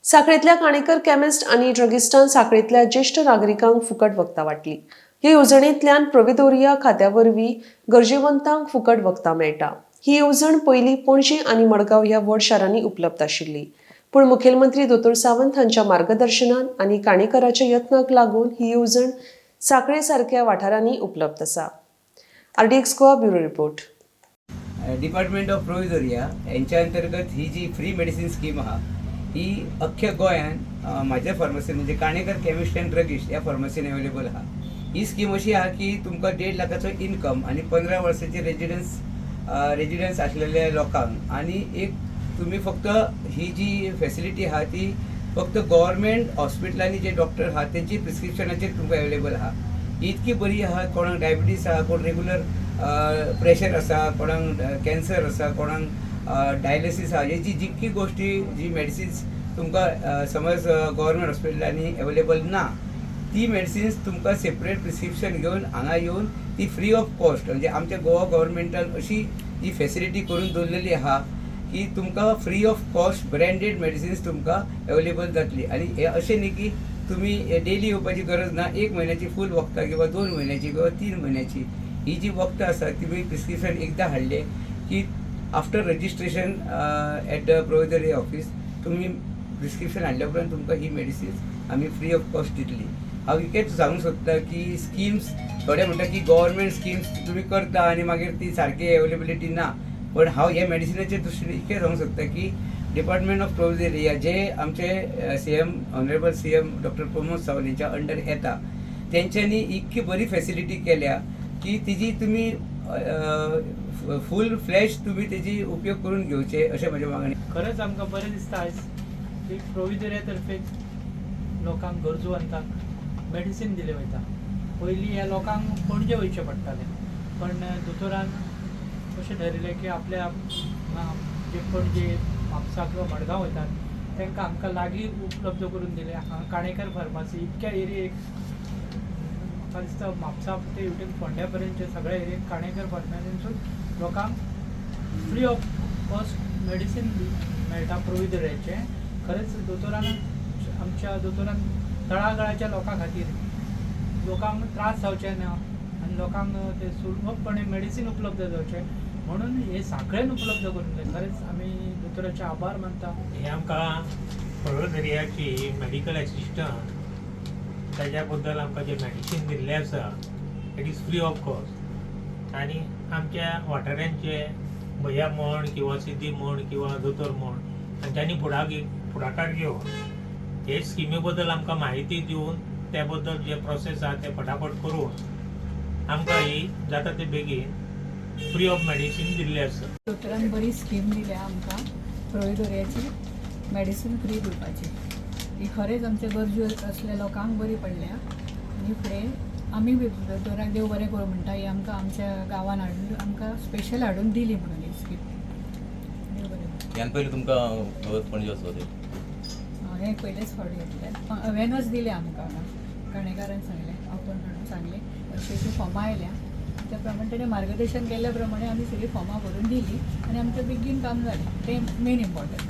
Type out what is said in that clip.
साखळेंतल्या Kanekar chemist आनी ड्रगिस्टान साखळेंतल्या ज्येश्ठ नागरिकांक फुकट वखदां वांटली. हे येवजणेंतल्यान प्रोविदोरिया खात्या वरवीं गरजेवंतांक फुकट वखदां मेळटा. ही येवजण पयलीं पणजे आनी मडगांव ह्या व्हड शारांनी उपलब्ध आशिल्ली, पूण मुखेलमंत्री दोतोर सावंत हांच्या मार्गदर्शनान आनी काणेकराच्या यत्नांक लागून ही येवजण साखळे सारक्या वाठारांनी उपलब्ध आसा. RDX Goa, bureau report. Department of प्रोविदोरिया यांच्या अंतर्गत ही जी फ्री मेडिसिन स्कीम आहा, ही अख्ख्या गोंयान म्हाज्या फार्मसीन, म्हणजे काणेकर केमिस्ट अँड ड्रगिस्ट ह्या फार्मसीन अवेलेबल आहा. ही स्कीम अशी आहा की तुमकां 1.5 लाखाचो इनकम आनी 15 वर्सांचे रेजिडन्स आसलेल्या लोकांक आनी एक तुमी फक्त ही जी फेसिलिटी आहा ती फक्त गव्हर्मेंट हॉस्पिटलांनी जे डॉक्टर आहा तेंची प्रिस्क्रिप्शनाचेर तुमकां अवेलेबल आहा. ही इतकी बरी आहा, कोणाक डायबिटीस आहा, कोण रेगुलर प्रेशर आसा, कोणाक कॅन्सर आसा, कोणाक डायलिसीस आहा, हेजी जितकी गोश्टी, जी मेडिसिन्स तुमकां समज गव्हर्मेंट हॉस्पिटलांनी अवेलेबल ना, ती मेडिसिन्स तुमकां सेपरेट प्रिस्क्रिप्शन घेवन हांगा येवन ती फ्री ऑफ कॉस्ट, म्हणजे आमच्या गोवा गव्हर्मेंटान अशी ही फेसिलिटी करून दवरलेली आहा की तुमकां free of cost branded medicines तुमकां अवेलेबल जातली. आनी हे अशें न्ही की तुमी डेली येवपाची गरज ना. एक म्हयन्याची फूल वखदां किंवा 2 म्हयन्याची किंवा 3 म्हयन्याची ही जी वखदां आसा, तुमी प्रिस्क्रिप्शन एकदां हाडलें की after registration at the Provedoria office तुमी प्रिस्क्रिप्शन हाडल्या उपरांत तुमकां ही मेडिसिन्स आमी फ्री ऑफ कॉस्ट दितली. हांव इतकेंच सांगूंक सोदता की स्किम्स, थोडे म्हणटा की गव्हर्मेंट स्किम्स तुमी करता आनी मागीर ती सारकी अवेलेबिलिटी ना, पण हांव ह्या मेडिसिनाच्या दृश्टीन इतकें सांगूंक सोदता की डिपार्टमेंट ऑफ प्रोविदोरिया जे आमचे CM, honourable CM doctor Pramod Sawant हेंच्या अंडर येता, तेंच्यांनी इतकी बरी फेसिलिटी केल्या की तिजी तुमी फूल फ्लॅश तुमी तेजी उपयोग करून घेवचे अशें म्हजें मागणें. खरेंच आमकां बरें दिसता आयज की प्रोविदोरिया तर्फे लोकांक, गरजूवंतांक मेडिसीन दिलें वयता. पयलीं ह्या लोकांक पणजे वयचें पडटालें, पण दोतोरान अशें ठरयलें की आपल्या जे पणजे, म्हापसा किंवा मडगांव वयतात तांकां आमकां लागीं उपलब्ध करून दिलें. हांगा काणेकर फार्मासी इतक्या एरियेक, म्हाका दिसता म्हापसा ते हेवटेन फोंड्या पर्यंतच्या सगळ्या एरियेक काणेकर फार्मासीसून लोकांक फ्री ऑफ कॉस्ट मेडिसीन मेळटा प्रोविदोरियाचें. खरेंच दोतोरान, आमच्या दोतोरान तळागाळाच्या लोकां खातीर, लोकांक त्रास जावचे ना आनी लोकांक ते सुलभपणे मेडिसीन उपलब्ध जावचें म्हणून हे साखळेन उपलब्ध करून दिलें. खरेंच आमी दोतोराचे आभार मानता. हे आमकां प्रोविदोरियाची मेडिकल एसिस्टंट, ताज्या बद्दल आमकां जें मेडिसीन दिल्लें आसा, it is free of cost. आनी आमच्या वाठारांचे भैया म्हण किंवा सिद्धी म्हण किंवा दोतोर म्हण, तांच्यांनी फुडाकार घेवन हे स्किमी बद्दल आमकां म्हायती दिवन, त्या बद्दल जे प्रोसेस आहा ते फटाफट करून आमकां ही जाता ते बेगीन फ्री ऑफ मेडिसीन दिल्लें आसा. दोतोरान बरी स्कीम दिल्या आमकां, प्रोविदोरियाची मेडिसीन फ्री दिवपाची. ही खरेंच आमचे गरजू असल्या लोकांक बरी पडल्या आनी फुडें आमी बी दोतोराक देव बरें करूं म्हणटा, ही आमकां आमच्या गांवान हाडून, आमकां स्पेशल हाडून दिली म्हणून ही स्कीम. देव बरें करूं. ह्यान पयलीं तुमकां खबर पणजे वचपाचें? हें पयलेच फावट घेतलें. अवेरनस दिलें आमकां हांगा काणेकारान, सांगलें, आपोवन हाडून सांगलें, अशी अशी फॉर्मां आयल्या. त्या प्रमाणे तेणें मार्गदर्शन केल्ल्या प्रमाणे आमी सगळीं फॉर्मां भरून दिलीं आनी आमचें बेगीन काम जालें, तें मेन इम्पॉर्टंट.